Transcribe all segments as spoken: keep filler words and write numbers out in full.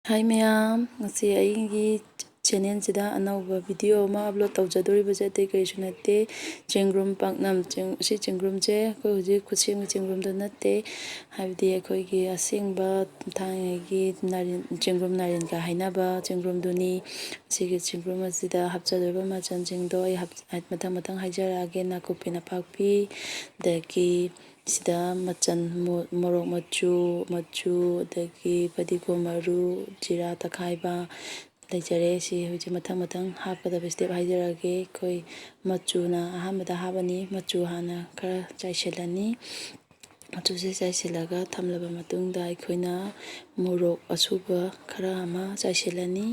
ꯍꯥꯏ ꯃꯌꯥꯝ, ꯉꯁꯤ ꯑꯩꯒꯤ ꯆꯦꯅꯦꯜꯁꯤꯗ ꯑꯅꯧꯕ ꯚꯤꯗꯤꯑꯣ ꯑꯃ ꯑꯞꯂꯣꯗ ꯇꯧꯖꯗꯣꯔꯤꯕꯁꯦ ꯑꯇꯩ ꯀꯔꯤꯁꯨ ꯅꯠꯇꯦ, ꯆꯦꯡꯒ꯭ꯔꯨꯝ ꯄꯥꯛꯅꯝ꯫ ꯆꯦꯡ-, ꯁꯤ ꯆꯦꯡꯒ꯭ꯔꯨꯝꯁꯦ ꯑꯩꯈꯣꯏ ꯍꯧꯖꯤꯛ ꯈꯨꯠꯁꯦꯝꯒꯤ ꯆꯦꯡꯒ꯭ꯔꯨꯝꯗꯣ ꯅꯠꯇꯦ, ꯍꯥꯏꯕꯗꯤ ꯑꯩꯈꯣꯏꯒꯤ ꯑꯁꯦꯡꯕ ꯊꯥꯏꯅꯒꯤ ꯅꯥꯔꯤꯟ-, ꯆꯦꯡꯒ꯭ꯔꯨꯝ ꯅꯥꯔꯤꯟꯒ ꯍꯥꯏꯅꯕ ꯆꯦꯡꯒ꯭ꯔꯨꯝꯗꯨꯅꯤ꯫ ꯁꯤꯒꯤ ꯆꯦꯡꯒ꯭ꯔꯨꯝ ꯑꯁꯤꯗ ꯍꯥꯞꯆꯗꯣꯔꯤꯕ ꯃꯆꯜꯁꯤꯡꯗꯣ ꯑꯩ ꯍꯥꯞ-, ꯃꯊꯪ ꯃꯊꯪ ꯍꯥꯏꯖꯔꯛꯑꯒꯦ꯫ ꯅꯥꯀꯨꯞꯄꯤ ꯅꯄꯥꯛꯄꯤ, ꯑꯗꯒꯤ ꯁꯤꯗ ꯃꯆꯜ, ꯃꯣ-, ꯃꯣꯔꯣꯛ ꯃꯆꯨ, ꯃꯆꯨ, ꯑꯗꯒꯤ ꯐꯗꯤꯒꯣꯝ ꯃꯔꯨ, ꯖꯤꯔꯥ ꯇꯛꯈꯥꯏꯕ ꯂꯩꯖꯔꯦ꯫ ꯁꯤ ꯍꯧꯖꯤꯛ ꯃꯊꯪ ꯃꯊꯪ ꯍꯥꯞꯀꯗꯕ ꯁ꯭ꯇꯦꯞ ꯍꯥꯏꯖꯔꯛꯑꯒꯦ꯫ ꯑꯩꯈꯣꯏ ꯃꯆꯨꯅ ꯑꯍꯥꯟꯕꯗ ꯍꯥꯞꯄꯅꯤ꯫ ꯃꯆꯨ ꯍꯥꯟꯅ ꯈꯔ ꯆꯥꯏꯁꯤꯜꯂꯅꯤ꯫ ꯃꯆꯨꯁꯦ ꯆꯥꯏꯁꯤꯜꯂꯒ ꯊꯝꯂꯕ ꯃꯇꯨꯡꯗ ꯑꯩꯈꯣꯏꯅ ꯃꯣꯔꯣꯛ ꯑꯁꯨꯕ ꯈꯔ ꯑꯃ ꯆꯥꯏꯁꯤꯜꯂꯅꯤ꯫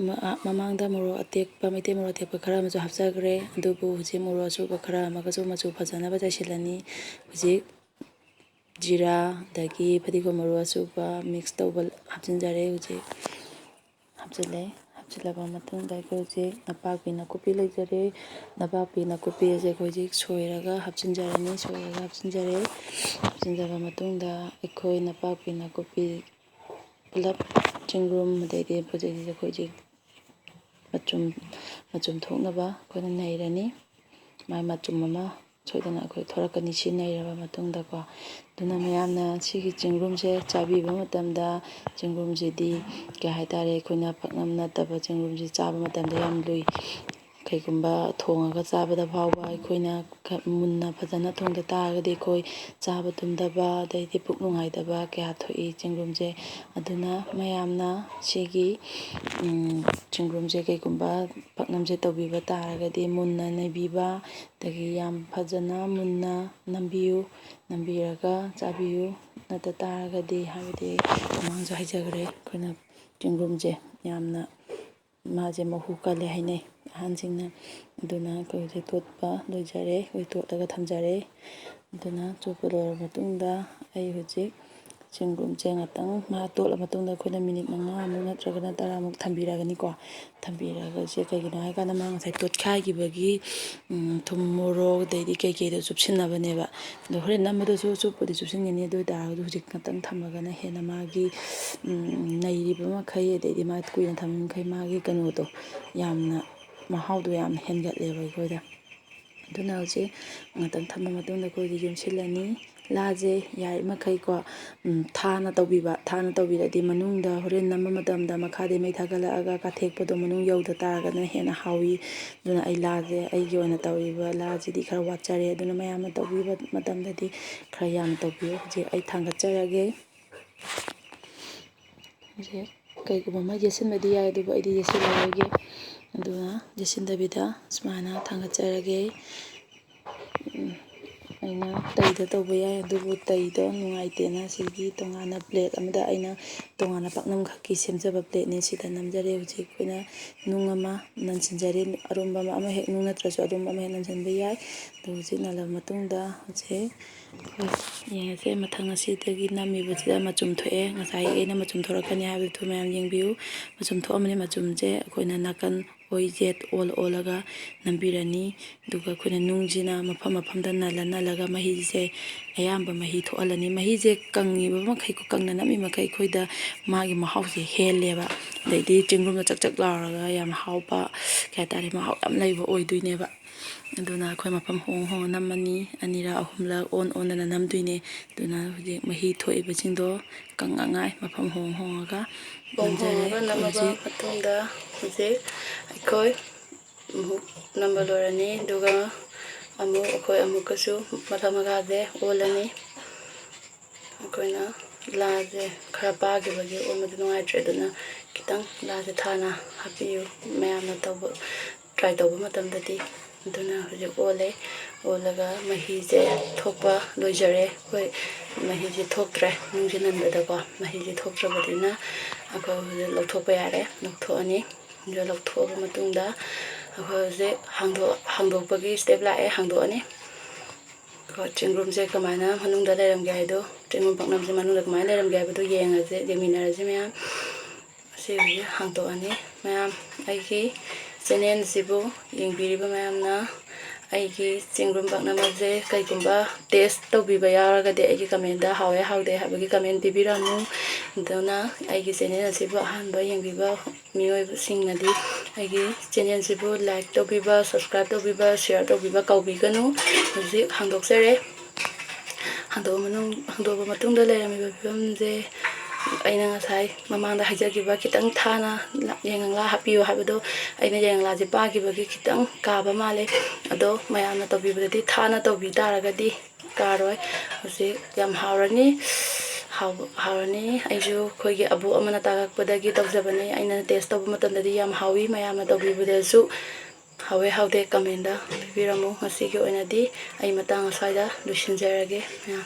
ꯃ-, ꯑ, ꯃꯃꯥꯡꯗ ꯃꯣꯔꯣꯛ ꯑꯇꯦꯛꯄ, ꯃꯩꯇꯩ ꯃꯣꯔꯣꯛ ꯑꯇꯦꯛꯄ ꯈꯔ ꯑꯃꯁꯨ ꯍꯥꯞꯆꯈ꯭ꯔꯦ, ꯑꯗꯨꯕꯨ ꯍꯧꯖꯤꯛ ꯃꯣꯔꯣꯛ ꯑꯁꯨꯕ ꯈꯔ ꯑꯃꯒꯁꯨ ꯃꯆꯨ ꯐꯖꯅꯕ ꯆꯥꯏꯁꯤꯜꯂꯅꯤ꯫ ꯍꯧꯖꯤꯛ ꯖꯤꯔꯥ ꯑꯗꯒꯤ ꯐꯗꯤꯒꯣꯝ ꯃꯔꯨ ꯑꯁꯨꯕ ꯃꯤꯛꯁ ꯇꯧꯕ ꯍꯥꯞꯆꯤꯟꯖꯔꯦ꯫ ꯍꯧꯖꯤꯛ ꯍꯥꯞꯆꯤꯜꯂꯦ꯫ ꯍꯥꯞꯆꯤꯜꯂꯕ ꯃꯇꯨꯡꯗ ꯑꯩꯈꯣꯏ ꯍꯧꯖꯤꯛ ꯅꯄꯥꯛꯄꯤ ꯅꯥꯀꯨꯞꯄꯤ ꯂꯩꯖꯔꯦ꯫ ꯅꯄꯥꯛꯄꯤ ꯅꯥꯀꯨꯞꯄꯤ ꯑꯁꯦ ꯑꯩꯈꯣꯏ ꯍꯧꯖꯤꯛ ꯁꯣꯏꯔꯒ ꯍꯥꯞꯆꯤꯟꯖꯔꯅꯤ꯫ ꯁꯣꯏꯔꯒ ꯍꯥꯞꯆꯤꯟꯖꯔꯦ꯫ ꯍꯥꯞꯆꯤꯟꯖꯔꯕ ꯃꯇꯨꯡꯗ ꯑꯩꯈꯣꯏ ꯅꯄꯥꯛꯄꯤ ꯅꯥꯀꯨꯞꯄꯤ ꯄꯨꯂꯞ ꯆꯦꯡꯒ꯭ꯔꯨꯝ ꯑꯗꯩꯗꯤ ꯍꯧꯖꯤꯛ ꯑꯩꯈꯣꯏ ꯍꯧꯖꯤꯛ ꯃꯆꯨꯝ, ꯃꯆꯨꯝ ꯊꯣꯛꯅꯕ ꯑꯩꯈꯣꯏꯅ ꯅꯩꯔꯅꯤ꯫ ꯃꯥꯏ ꯃꯆꯨꯝ ꯑꯃ ꯁꯣꯏꯗꯅ ꯑꯩꯈꯣꯏ ꯊꯣꯔꯛꯀꯅꯤ ꯁꯤ ꯅꯩꯔꯕ ꯃꯇꯨꯡꯗꯀꯣ꯫ ꯑꯗꯨꯅ ꯃꯌꯥꯝꯅ ꯁꯤꯒꯤ ꯆꯦꯡꯒ꯭ꯔꯨꯝꯁꯦ ꯆꯥꯕꯤꯕ ꯃꯇꯝꯗ ꯆꯦꯡꯒ꯭ꯔꯨꯝꯁꯤꯗꯤ ꯀꯩ ꯍꯥꯏꯇꯥꯔꯦ, ꯑꯩꯈꯣꯏꯅ ꯄꯥꯛꯅꯝ ꯅꯠꯇꯕ ꯆꯦꯡꯒ꯭ꯔꯨꯝꯁꯤ ꯆꯥꯕ ꯃꯇꯝꯗ ꯌꯥꯝ ꯂꯨꯏ꯫ ꯀꯩꯒꯨꯝꯕ ꯊꯣꯡꯉꯒ ꯆꯥꯕꯗ ꯐꯥꯎꯕ ꯑꯩꯈꯣꯏꯅ ꯈ-, ꯃꯨꯟꯅ ꯐꯖꯅ ꯊꯣꯡꯗ ꯇꯥꯔꯒꯗꯤ ꯑꯩꯈꯣꯏ ꯆꯥꯕ ꯇꯨꯝꯗꯕ ꯑꯗꯩꯗꯤ ꯄꯨꯛ ꯅꯨꯡꯉꯥꯏꯇꯕ ꯀꯌꯥ ꯊꯣꯛꯏ ꯆꯦꯡꯒ꯭ꯔꯨꯝꯁꯦ꯫ ꯑꯗꯨꯅ ꯃꯌꯥꯝꯅ ꯁꯤꯒꯤ, ꯎꯝ, ꯆꯦꯡꯒ꯭ꯔꯨꯝꯁꯦ ꯀꯩꯒꯨꯝꯕ ꯄꯥꯛꯅꯝꯁꯦ ꯇꯧꯕꯤꯕ ꯇꯥꯔꯒꯗꯤ ꯃꯨꯟꯅ ꯅꯩꯕꯤꯕ, ꯑꯗꯒꯤ ꯌꯥꯝ ꯐꯖꯅ ꯃꯨꯟꯅ ꯅꯝꯕꯤꯌꯨ꯫ ꯅꯝꯕꯤꯔꯒ ꯆꯥꯕꯤꯌꯨ꯫ ꯅꯠꯇ ꯇꯥꯔꯒꯗꯤ, ꯍꯥꯏꯕꯗꯤ ꯃꯃꯥꯡꯁꯨ ꯍꯥꯏꯖꯈ꯭ꯔꯦ, ꯑꯩꯈꯣꯏꯅ ꯆꯦꯡꯒ꯭ꯔꯨꯝꯁꯦ ꯌꯥꯝꯅ ꯃꯥꯁꯦ ꯃꯍꯨ ꯀꯜꯂꯦ ꯍꯥꯏꯅꯩ ꯑꯍꯟꯁꯤꯡꯅ꯫ ꯑꯗꯨꯅ ꯑꯩꯈꯣꯏ ꯍꯧꯖꯤꯛ ꯇꯣꯠꯄ ꯂꯣꯏꯖꯔꯦ, ꯑꯩꯈꯣꯏ ꯇꯣꯠꯂꯒ ꯊꯝꯖꯔꯦ꯫ ꯑꯗꯨꯅ ꯇꯣꯠꯄ ꯂꯣꯏꯔꯕ ꯃꯇꯨꯡꯗ ꯑꯩ ꯍꯧꯖꯤꯛ ꯆꯦꯡꯒꯨꯝꯁꯦ ꯉꯥꯛꯇꯪ ꯃꯥ ꯇꯣꯠꯂ ꯃꯇꯨꯡꯗ ꯑꯩꯈꯣꯏꯅ ꯃꯤꯅꯤꯠ ꯃꯉꯥꯃꯨꯛ ꯅꯠꯇ꯭ꯔꯒꯅ ꯇꯔꯥꯃꯨꯛ ꯊꯝꯕꯤꯔꯒꯅꯤꯀꯣ꯫ ꯊꯝꯕꯤꯔꯒꯁꯦ ꯀꯩꯒꯤꯅꯣ ꯍꯥꯏꯀꯥꯟꯗ ꯃꯥ ꯉꯁꯥꯏ ꯇꯣꯠꯈꯥꯏꯈꯤꯕꯒꯤ, ꯎꯝ, ꯊꯨꯝ, ꯃꯣꯔꯣꯛ, ꯑꯗꯩꯗꯤ ꯀꯩꯀꯩꯗꯣ ꯆꯨꯞꯁꯤꯟꯅꯕꯅꯦꯕ꯫ ꯑꯗꯣ ꯍꯣꯔꯦꯟ ꯅꯝꯕꯗꯁꯨ ꯆꯨꯞꯄꯨꯗꯤ ꯆꯨꯞꯁꯤꯟꯒꯅꯤ, ꯑꯗꯨ ꯑꯣꯏ ꯇꯥꯔꯒꯁꯨ ꯍꯧꯖꯤꯛ ꯉꯥꯛꯇꯪ ꯊꯝꯃꯒꯅ ꯍꯦꯟꯅ ꯃꯥꯒꯤ, ꯎꯝ, ꯅꯩꯔꯤꯕ ꯃꯈꯩ, ꯑꯗꯩꯗꯤ ꯃꯥ ꯀꯨꯏꯅ ꯊꯝꯃꯤ ꯃꯈꯩ ꯃꯥꯒꯤ ꯀꯩꯅꯣꯗꯣ ꯌꯥꯝꯅ, ꯃꯍꯥꯎꯗꯣ ꯌꯥꯝꯅ ꯍꯦꯟꯒꯠꯂꯦꯕ ꯑꯩꯈꯣꯏꯗ꯫ ꯑꯗꯨꯅ ꯍꯧꯖꯤꯛ ꯉꯥꯛꯇꯪ ꯊꯝꯃ ꯃꯇꯨꯡꯗ ꯑꯩꯈꯣꯏꯁꯦ ꯌꯣꯝꯁꯤꯜꯂꯅꯤ꯫ ꯂꯥꯁꯦ ꯌꯥꯔꯤꯕꯃꯈꯩꯀꯣ, ꯎꯝ, ꯊꯥꯅ ꯇꯧꯕꯤꯕ, ꯊꯥꯅ ꯇꯧꯕꯤꯔꯗꯤ ꯃꯅꯨꯡꯗ ꯍꯣꯔꯦꯟ ꯅꯝꯕ ꯃꯇꯝꯗ ꯃꯈꯥꯗꯩ ꯃꯩ ꯊꯥꯒꯠꯂꯛꯑꯒ ꯀꯥꯊꯦꯛꯄꯗꯣ ꯃꯅꯨꯡ ꯌꯧꯗ ꯇꯥꯔꯒꯅ ꯍꯦꯟꯅ ꯍꯥꯎꯏ꯫ ꯑꯗꯨꯅ ꯑꯩ ꯂꯥꯁꯦ, ꯑꯩꯒꯤ ꯑꯣꯏꯅ ꯇꯧꯔꯤꯕ ꯂꯥꯁꯤꯗꯤ ꯈꯔ ꯋꯥꯠꯆꯔꯦ, ꯑꯗꯨꯅ ꯃꯌꯥꯝꯅ ꯇꯧꯕꯤꯕ ꯃꯇꯝꯗꯗꯤ ꯈꯔ ꯌꯥꯝꯅ ꯇꯧꯕꯤꯌꯨ꯫ ꯍꯧꯖꯤꯛ ꯑꯩ ꯊꯥꯡꯒꯠꯆꯔꯒꯦ꯫ ꯍꯧꯖꯤꯛ ꯀꯩꯒꯨꯝꯕ ꯑꯃ ꯌꯦꯠꯁꯤꯟꯕꯗꯤ ꯌꯥꯏ, ꯑꯗꯨꯕꯨ ꯑꯩꯗꯤ ꯌꯦꯠꯁꯤꯜꯂꯔꯣꯏꯒꯦ꯫ ꯑꯗꯨꯅ ꯌꯦꯠꯁꯤꯟꯗꯕꯤꯗ ꯁꯨꯃꯥꯏꯅ ꯊꯥꯡꯒꯠꯆꯔꯒꯦ꯫ ꯎꯝ, ꯑꯩꯅ ꯇꯩꯗ ꯇꯧꯕ ꯌꯥꯏ, ꯑꯗꯨꯕꯨ ꯇꯩꯗꯣ ꯅꯨꯡꯉꯥꯏꯇꯦꯅ ꯁꯤꯒꯤ ꯇꯣꯉꯥꯟꯅ ꯄ꯭ꯂꯦꯠ ꯑꯃꯗ ꯑꯩꯅ ꯇꯣꯉꯥꯟꯅ ꯄꯥꯛꯅꯝꯈꯛꯀꯤ ꯁꯦꯝꯖꯕ ꯄ꯭ꯂꯦꯠꯅꯤ꯫ ꯁꯤꯗ ꯅꯝꯖꯔꯦ꯫ ꯍꯧꯖꯤꯛ ꯑꯩꯈꯣꯏꯅ ꯅꯨꯡ ꯑꯃ ꯅꯟꯁꯤꯟꯖꯔꯦ, ꯑꯔꯨꯝꯕ ꯑꯃ, ꯑꯃ ꯍꯦꯛ, ꯅꯨꯡ ꯅꯠꯇ꯭ꯔꯁꯨ ꯑꯔꯨꯝꯕ ꯑꯃ ꯍꯦꯛ ꯅꯟꯁꯤꯟꯕ ꯌꯥꯏ꯫ ꯑꯗꯨ ꯍꯧꯖꯤꯛ ꯅꯜꯂꯕ ꯃꯇꯨꯡꯗ ꯍꯧꯖꯤꯛ ꯑꯩꯈꯣꯏ ꯌꯦꯡꯉꯁꯦ, ꯃꯊꯪ ꯑꯁꯤꯗꯒꯤ ꯅꯝꯃꯤꯕꯁꯤꯗ ꯃꯆꯨꯝ ꯊꯣꯛꯑꯦ꯫ ꯉꯁꯥꯏ ꯑꯩꯅ ꯃꯆꯨꯝ ꯊꯣꯛꯂꯛꯀꯅꯤ ꯍꯥꯏꯕꯗꯨ ꯃꯌꯥꯝ ꯌꯦꯡꯕꯤꯌꯨ꯫ ꯃꯆꯨꯝ ꯊꯣꯛꯑꯝꯃꯅꯤ꯫ ꯃꯆꯨꯝꯁꯦ ꯑꯩꯈꯣꯏꯅ ꯅꯥꯀꯟ ꯑꯣꯏ ꯌꯦꯠ ꯑꯣꯜ ꯑꯣꯜꯂꯒ ꯅꯝꯕꯤꯔꯅꯤ꯫ ꯑꯗꯨꯒ ꯑꯩꯈꯣꯏꯅ ꯅꯨꯡꯁꯤꯅ ꯃꯐꯝ ꯃꯐꯝꯗ ꯅꯜꯂ ꯅꯜꯂꯒ ꯃꯍꯤꯁꯦ ꯑꯌꯥꯝꯕ ꯃꯍꯤ ꯊꯣꯛꯍꯜꯂꯅꯤ꯫ ꯃꯍꯤꯁꯦ ꯀꯪꯉꯤꯕ ꯃꯈꯩ, ꯀꯪꯅ ꯅꯝꯃꯤ ꯃꯈꯩ ꯑꯩꯈꯣꯏꯗ ꯃꯥꯒꯤ ꯃꯍꯥꯎꯁꯦ ꯍꯦꯜꯂꯦꯕ꯫ ꯑꯗꯩꯗꯤ ꯆꯦꯡꯒꯨꯝꯗꯣ ꯆꯛ ꯆꯛ ꯂꯥꯎꯔꯒ ꯌꯥꯝ ꯍꯥꯎꯕ, ꯀꯩ ꯍꯥꯏꯇꯥꯔꯦ, ꯃꯍꯥꯎ ꯌꯥꯝ ꯂꯩꯕ ꯑꯣꯏꯗꯣꯏꯅꯦꯕ꯫ ꯑꯗꯨꯅ ꯑꯩꯈꯣꯏ ꯃꯐꯝ ꯍꯣꯡ ꯍꯣꯡꯅ ꯅꯝꯃꯅꯤ꯫ ꯑꯅꯤꯔꯛ ꯑꯍꯨꯝꯂꯛ ꯑꯣꯟ ꯑꯣꯟꯗꯅ ꯅꯝꯗꯣꯏꯅꯦ꯫ ꯑꯗꯨꯅ ꯍꯧꯖꯤꯛ ꯃꯍꯤ ꯊꯣꯛꯏꯕꯁꯤꯡꯗꯣ ꯀꯪꯉꯉꯥꯏ ꯃꯐꯝ ꯍꯣꯡ ꯍꯣꯡꯉꯒ ꯍꯣꯡ ꯅꯝꯖꯔꯦ꯫ ꯍꯣꯡꯉꯒ ꯅꯝꯃꯕ ꯍꯧꯖꯤꯛ ꯃꯇꯨꯡꯗ ꯍꯧꯖꯤꯛ ꯑꯩꯈꯣꯏ ꯑꯃꯨꯛ ꯅꯝꯕ ꯂꯣꯏꯔꯅꯤ꯫ ꯑꯗꯨꯒ ꯑꯃꯨꯛ ꯑꯩꯈꯣꯏ ꯑꯃꯨꯛꯀꯁꯨ ꯃꯈꯥ ꯃꯈꯥꯁꯦ ꯑꯣꯜꯂꯅꯤ꯫ ꯑꯩꯈꯣꯏꯅ ꯂꯥꯁꯦ ꯈꯔ ꯄꯥꯈꯤꯕꯒꯤ ꯑꯣꯟꯕꯗ ꯅꯨꯡꯉꯥꯏꯇ꯭ꯔꯦ, ꯑꯗꯨꯅ ꯈꯤꯇꯪ ꯂꯥꯁꯦ ꯊꯥꯅ ꯍꯥꯞꯄꯤꯌꯨ, ꯃꯌꯥꯝꯅ ꯇꯧꯕ, ꯇ꯭ꯔꯥꯏ ꯇꯧꯕ ꯃꯇꯝꯗꯗꯤ꯫ ꯑꯗꯨꯅ ꯍꯧꯖꯤꯛ ꯑꯣꯜꯂꯦ꯫ ꯑꯣꯜꯂꯒ ꯃꯍꯤꯁꯦ ꯊꯣꯛꯄ ꯂꯣꯏꯖꯔꯦ꯫ ꯑꯩꯈꯣꯏ ꯃꯍꯤꯁꯦ ꯊꯣꯛꯇ꯭ꯔꯦ, ꯅꯨꯡꯁꯦ ꯅꯟꯕꯗꯀꯣ ꯃꯍꯤꯁꯦ ꯊꯣꯛꯇ꯭ꯔꯕꯅꯤꯅ ꯑꯩꯈꯣꯏ ꯍꯧꯖꯤꯛ ꯂꯧꯊꯣꯛꯄ ꯌꯥꯔꯦ꯫ ꯂꯧꯊꯣꯛꯑꯅꯤ꯫ ꯑꯗꯨ ꯂꯧꯊꯣꯛꯑꯕ ꯃꯇꯨꯡꯗ ꯑꯩꯈꯣꯏ ꯍꯧꯖꯤꯛ ꯍꯥꯡꯗꯣꯛ-, ꯍꯥꯡꯗꯣꯛꯄꯒꯤ ꯁ꯭ꯇꯦꯞ ꯂꯥꯛꯑꯦ, ꯍꯥꯡꯗꯣꯛꯑꯅꯤ꯫ ꯑꯩꯈꯣꯏ ꯆꯦꯡꯒꯨꯝꯁꯦ ꯀꯃꯥꯏꯅ ꯃꯅꯨꯡꯗ ꯂꯩꯔꯝꯒꯦ ꯍꯥꯏꯗꯣ ꯆꯦꯡꯒꯨꯝ ꯄꯥꯛꯅꯝꯁꯦ ꯃꯅꯨꯡꯗ ꯀꯃꯥꯏꯅ ꯂꯩꯔꯝꯒꯦ ꯍꯥꯏꯕꯗꯨ ꯌꯦꯡꯉꯁꯦ, ꯌꯦꯡꯃꯤꯟꯅꯔꯁꯤ ꯃꯌꯥꯝ꯫ ꯑꯁꯤ ꯍꯧꯖꯤꯛ ꯍꯥꯡꯗꯣꯛꯑꯅꯤ꯫ ꯃꯌꯥꯝ, ꯑꯩꯒꯤ ꯆꯦꯅꯦꯜꯁꯤꯕꯨ ꯌꯦꯡꯕꯤꯔꯤꯕ ꯃꯌꯥꯝꯅ ꯑꯩꯒꯤ ꯆꯦꯡꯒꯨꯝ ꯄꯥꯛꯅꯝꯁꯦ ꯀꯩꯒꯨꯝꯕ ꯇꯦꯁ ꯇꯧꯕꯤꯕ ꯌꯥꯎꯔꯒꯗꯤ ꯑꯩꯒꯤ ꯀꯃꯦꯟꯗ ꯍꯥꯎꯋꯦ ꯍꯥꯎꯗꯦ ꯍꯥꯏꯕꯒꯤ ꯀꯃꯦꯟ ꯄꯤꯕꯤꯔꯝꯃꯨ꯫ ꯑꯗꯨꯅ ꯑꯩꯒꯤ ꯆꯦꯅꯦꯜ ꯑꯁꯤꯕꯨ ꯑꯍꯥꯟꯕ ꯌꯦꯡꯕꯤꯕ ꯃꯤꯑꯣꯏꯕꯁꯤꯡꯅꯗꯤ ꯑꯩꯒꯤ ꯆꯦꯅꯦꯜꯁꯤꯕꯨ ꯂꯥꯏꯛ ꯇꯧꯕꯤꯕ, ꯁꯕꯁꯀ꯭ꯔꯥꯏꯕ ꯇꯧꯕꯤꯕ, ꯁꯤꯌꯥꯔ ꯇꯧꯕꯤꯕ ꯀꯥꯎꯕꯤꯒꯅꯨ꯫ ꯍꯧꯖꯤꯛ ꯍꯥꯡꯗꯣꯛꯆꯔꯦ꯫ ꯍꯥꯡꯗꯣꯛꯑ ꯃꯅꯨꯡ-, ꯍꯥꯡꯗꯣꯛꯑꯕ ꯃꯇꯨꯡꯗ ꯂꯩꯔꯝꯃꯤꯕ ꯐꯤꯕꯝꯁꯦ ꯑꯩꯅ ꯉꯁꯥꯏ ꯃꯃꯥꯡꯗ ꯍꯥꯏꯖꯈꯤꯕ ꯈꯤꯇꯪ ꯊꯥꯅ ꯌꯥꯏꯉꯪꯂꯥ ꯍꯥꯞꯄꯤꯌꯨ ꯍꯥꯏꯕꯗꯣ, ꯑꯩꯅ ꯌꯥꯏꯉꯪꯂꯥꯁꯦ ꯄꯥꯈꯤꯕꯒꯤ ꯈꯤꯇꯪ ꯀꯥꯕ ꯃꯥꯜꯂꯦ꯫ ꯑꯗꯣ ꯃꯌꯥꯝꯅ ꯇꯧꯕꯤꯕꯗꯗꯤ ꯊꯥꯅ ꯇꯧꯕꯤ ꯇꯥꯔꯒꯗꯤ ꯀꯥꯔꯣꯏ꯫ ꯍꯧꯖꯤꯛ ꯌꯥꯝ ꯍꯥꯎꯔꯅꯤ꯫ ꯍꯥꯎ-, ꯍꯥꯎꯔꯅꯤ꯫ ꯑꯩꯁꯨ ꯑꯩꯈꯣꯏꯒꯤ ꯑꯕꯣꯛ ꯑꯃꯅ ꯇꯥꯛꯂꯛꯄꯗꯒꯤ ꯇꯧꯖꯕꯅꯤ꯫ ꯑꯩꯅ ꯇꯦꯁ ꯇꯧꯕ ꯃꯇꯝꯗꯗꯤ ꯌꯥꯝ ꯍꯥꯎꯋꯤ꯫ ꯃꯌꯥꯝꯅ ꯇꯧꯕꯤꯕꯗꯁꯨ ꯍꯥꯎꯋꯦ ꯍꯥꯎꯗꯦ ꯀꯃꯦꯟꯗ ꯄꯤꯕꯤꯔꯝꯃꯨ꯫ ꯉꯁꯤꯒꯤ ꯑꯣꯏꯅꯗꯤ ꯑꯩ ꯃꯇꯥꯡ ꯑꯁ꯭ꯋꯥꯏꯗ ꯂꯣꯏꯁꯤꯟꯖꯔꯒꯦ ꯃꯌꯥꯝ꯫